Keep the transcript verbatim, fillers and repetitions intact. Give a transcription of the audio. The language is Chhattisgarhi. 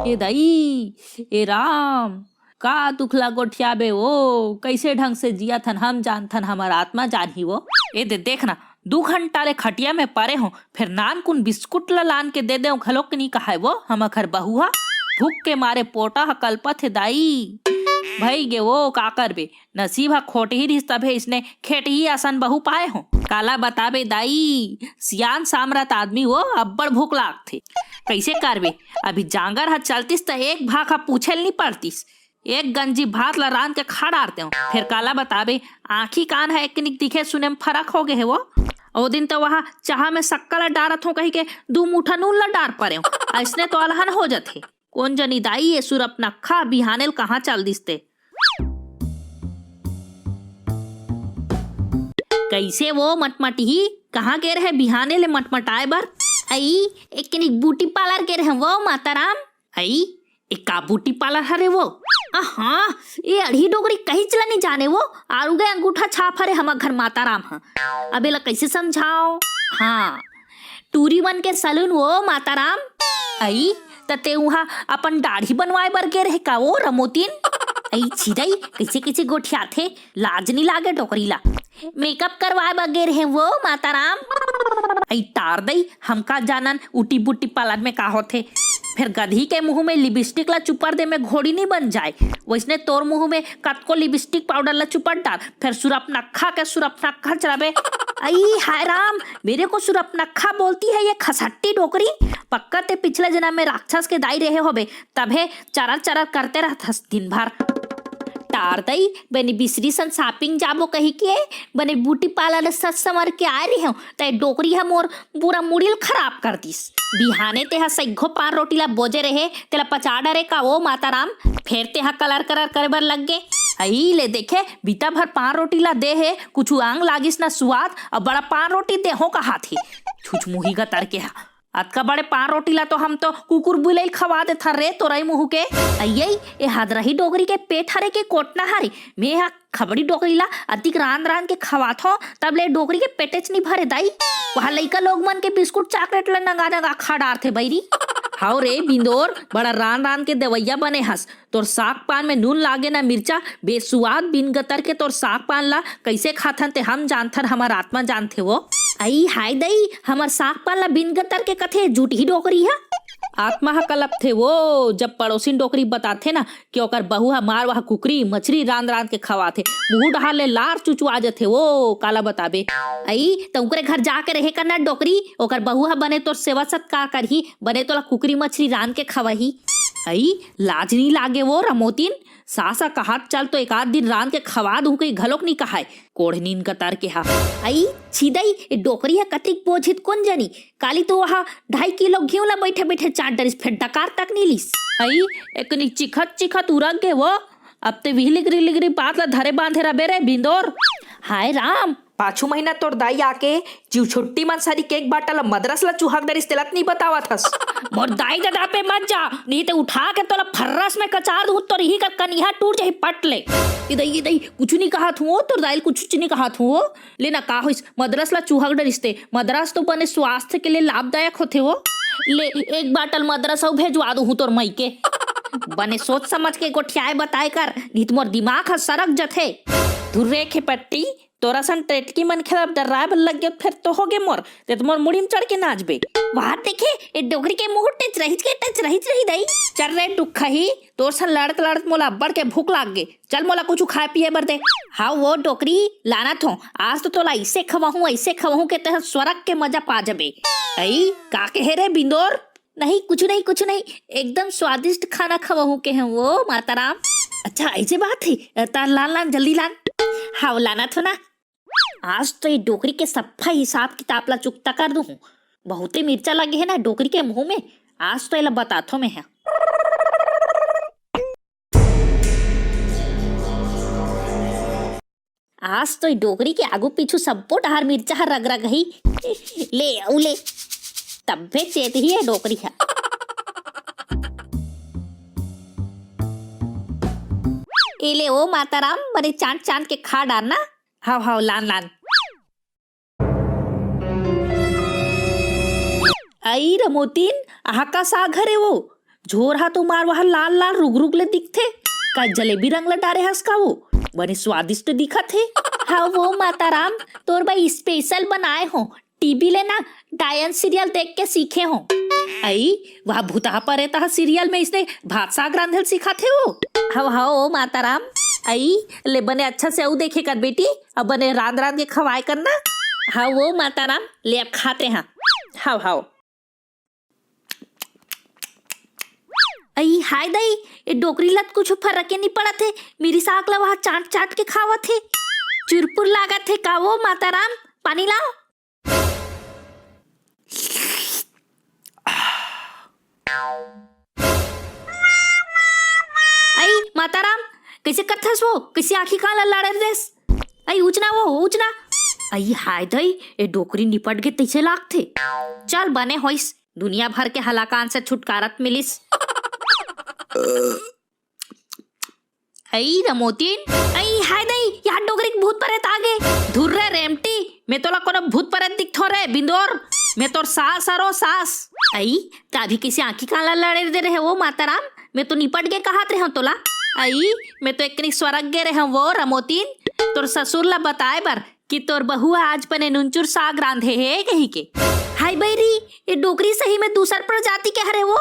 ए दाई, ए राम, का दुख ला गोठियाबे वो? कइसे ढंग से जियत हन हम जानथन, हमर आत्मा जानही वो। ए दे, देख ना, दू घंटा ले खटिया में परे हों, फेर नानकुन बिस्कुट ला लान के दे देंव घलोक नइ कहय वो हमर घर बहू ह। भूख के मारे पोटा ह कलपत हे दाई। भई गे वो, का करबे, नसीब ह खोटही रिहिस तभे इसने खेटही असन बहू पाए हों। काला बताबे दाई, सियान सामरथ आदमी वो, अब्बड़ भूख लागथे। कइसे करबे, अभी जांगर ह चलतिस त एक भाख ह पूछे ल नइ पड़तिस। एक गंजी भात ला रांध के खा डारतेंव। फेर काला बताबे, आंखी कान ह एकनिक दिखे सुने म फरक हो गे हे वो। ओ दिन त वहां चाहा में सक्कर ला डारत हों कहिके दू मुठा नून ला डार परेंव। अइसने तो अलहन हो जथे। कोन जनी दाई, ए सुरपनखा बिहाने ल कहां चल दिस ते। कइसे वो मटमटही, कहां गे रहे बिहाने ले मटमटाए बर? अई, एकनिक ब्यूटी पार्लर गे रहे वो माताराम। अई, ए का ब्यूटी पार्लर हरे वो? अहा, ए अड़ही डोकरी कहींच ला नइ जाने वो। आरुगे अंगूठा छाप हरे हमर घर माताराम ह। अब एला कइसे समझांव? हां, टूरी मन के सैलून वो माताराम। अई, त ते उहां अपन दाढ़ी बनवाए बर गे रहे का वो रमोतिन? अई छिदई, कइसे कइसे गोठियाथे, लाज नइ लागे डोकरी ला। मेकअप करवाए बर गे रहे वो माताराम। अई टार दई, हम का जानन उटी बुटी पार्लर में का होथे। फेर गदही के मुंह में लिपस्टिक ला चुपर दे में घोड़ी नइ बन जाय, वइसने तोर मुंह में कतको लिपस्टिक पाउडर ला चुपर डार, फेर सुरपनखा के सुरपनखा चलाबे। अई हाय राम, मेरे को सुरपनखा बोलती है ये खसट्टी डोकरी। पक्का ते पिछले जनम में राक्षस के दाई रहे होबे, तभे चरर चरर करते रहथस दिन भर। टार दई, बने बिसरी सन shopping जाबो कहिके, बने ब्यूटी पार्लर सज संवर के आए रहेंव, त ए डोकरी ह मोर पूरा मुड़ी ल खराब कर दिस। बिहाने तेहा सइघो पान रोटी ला बोजे रहे, तेला पचा डरे का वो माताराम, फेर तेहा कलर कलर करे बर लग गे। अई ले देखे, बिता भर पान रोटी ला दे हे, कुछु अंग लागिस न सुवाद, अउ बड़ा पान रोटी देहों कहाथे। छुचमुही गतर के हा। अतका बड़े पान रोटी ला तो हम तो कुकुर बिलई ल खवा देथन रे तोरई मुहूं के। अइयई, ए हदरही डोकरी के पेट हरे के कोटना हरे। मेहा खबड़ी डोकरी ला अतिक रांध रांध के खवाथों, तब ले डोकरी के पेटेच नइ भरे दाई। वहां लइका लोग मन के बिस्कुट चॉकलेट ला नंगा नंगा खा डारथे बइरी। हव रे बिंदोर, बड़ा रांध रांध के देवइया बने हस। तोर साग पान में नून लागे ना मिर्चा, बेसुवाद बिन गतर के तोर साग पान ला कइसे खाथन ते हम जानथन, हमर आत्मा जानथे वो। अई हाय दई, हमर साग पान ला बिन गतर के कथे जुटही डोकरी ह। आत्मा ह कलपथे वो, जब पड़ोसिन डोकरी बताथे ना कि ओकर बहू ह मार वह कुकरी मछरी रांध रांध के खवाथे, मुहूं डहार ले लार चुचुआ जथे वो, काला बताबे। अई त उकरे घर जाके रहे कर ना डोकरी, ओकर बहू ह बने तोर सेवा सत्कार करही, बने तोला कुकरी मछरी रांध के खवाही। अई, लाज नइ लागे वो रमोतिन? सास ह कहत चल तो एकाध दिन रांध के खवा दूं कहि घलोक नइ कहय। कोढ़नीन कतर के हा। अई, छिदई, ए डोकरी ह कतिक बोझित कोन जनी। काली तो वहा ढाई किलो घीव ला बइठे बइठे चाट डरिस, फेर डकार तक नइ लिस। अई, एकनी चिखत चिखत उरक गे वो। अब ते विहलिगरी लिगरी बात ला धरे बांधे रबे रे बिंदोर। हाय राम, पाछू महीना तोर दाई आके जीव छुट्टी मन सरी केक बाटा ल मदरस ल चुहक डरिस, तेला त नइ बतावत हस। मोर दाई ददा पे मत जा, नहीं ते उठा के तोला फर्रस में कचार दूं, तोर इही कर कनिहा टूट जाही पट ले। ए दई, ए दई, कुछु नइ कहत हूं, तोर दाई ल कुछु नइ कहत हूं। ले ना का होइस, मदरस ल चुहक डरिस ते, मदरस तो बने स्वास्थ्य के लिए लाभदायक होथे वो। ले एक बाटल मदरस अउ भेजवा दूं तोर मई के। बने सोच समझ के गोठियाए बताए कर, नहीं त मोर दिमाग ह सरक जथे। धुर्रे खेपट्टी, तोर असन टेटकी मनखे ला डर्राए बर लग गे, फेर तो होगे मोर, ते तो मोर मुड़ी म चढ़ के नाचबे। वाह, देखे, ए डोकरी के मुंह टच रहिच के टच रहिच रही दई। चल रे डुखही, तोर सन लड़त लड़त मोला अब्बड़ के भूख लाग गे। चल, मोला कुछु खाए पिए बर दे। हाव वो डोकरी, लानत हों, आज तो तोला अइसे खवाहूं, अइसे खवाहूं के तेह स्वर्ग के मजा पा जबे। अई, का कहे रे बिंदोर? नहीं, कुछु नहीं, कुछु नहीं, एकदम स्वादिष्ट खाना खवाहूं के हंव वो माताराम। अच्छा, अइसे बात हे, त लान लान, जल्दी लान। हाव, लानत हों ना। आज तो ए डोकरी के सफ्फा हिसाब किताब ला चुकता कर दूहूं। बहुते मिर्चा लगे हे ना डोकरी के मुंह में, आज तो एला बताथों मैं ह। आज तो ए डोकरी के आगू पीछू सब्बो डहार मिर्चा ह रग रग ही। ले, अउ ले। तब्बे चेत ही ए डोकरी ह। ए ले ओ माताराम, बने चांट चांट के खा डार ना। हाव, हाव, लान, लान। अई रमोतिन, आहा का साग हरे वो? झोर हा तो मार वहा लाल लाल रुग रुग ले दिखथे। का जलेबी रंग ला डारे हस का वो? बने स्वादिष्ट दिखत हे। हाँ वो माताराम, तोर बर special बनाए हो। टीवी ले ना गायन serial देख के सीखे हो। अई, वहा भूतहा परेत हा serial में इसने भात साग रांधे ल सिखाथे वो। हव हव ओ माताराम, अई ले बने अच्छा से अउ देखे कर बेटी, अब बने रांध रांध के खवाए कर ना। हव ओ माताराम, ले अब खाते हाँ। हव हव। अई हाय दई, ए डोकरी लत कुछ फरक के नहीं पड़त हे। मेरी साग ला वहा चाट चाट के खावत हे। चुरपुर लागत हे का वो माताराम? पानी लाओ। अई माताराम, कैसे करथस वो? कैसे आँखी कान ला लड़े देस? अई उचना वो, उचना। अई हाय दई, ए डोकरी निपट गे तैसे लागथे। चल बने होइस, दुनिया भर के हलाकान से छुटकारत मिलिस। अई रमोतीन, अई हाय दई, यहाँ डोकरी के भूत परेत आगे। धुर्रे रेमटी, मैं तोला कोनो भूत परेत दिखथो रे बिंदोर? मैं तोर सास हरो सास। अई, त अभी कैसे आँखी कान ला लड़े दे रहे वो माताराम? मैं तो निपट के कहत रहे तोला। अई, मैं तो एकनी स्वर्ग गे रहे वो रमोतीन, तोर ससुर ला बताए बर कि तोर बहुआ आज बने नुनचुर साग रांधे हे कही के। हाय बैरी, ये डोकरी सही में दूसर प्रजाति के हरे वो।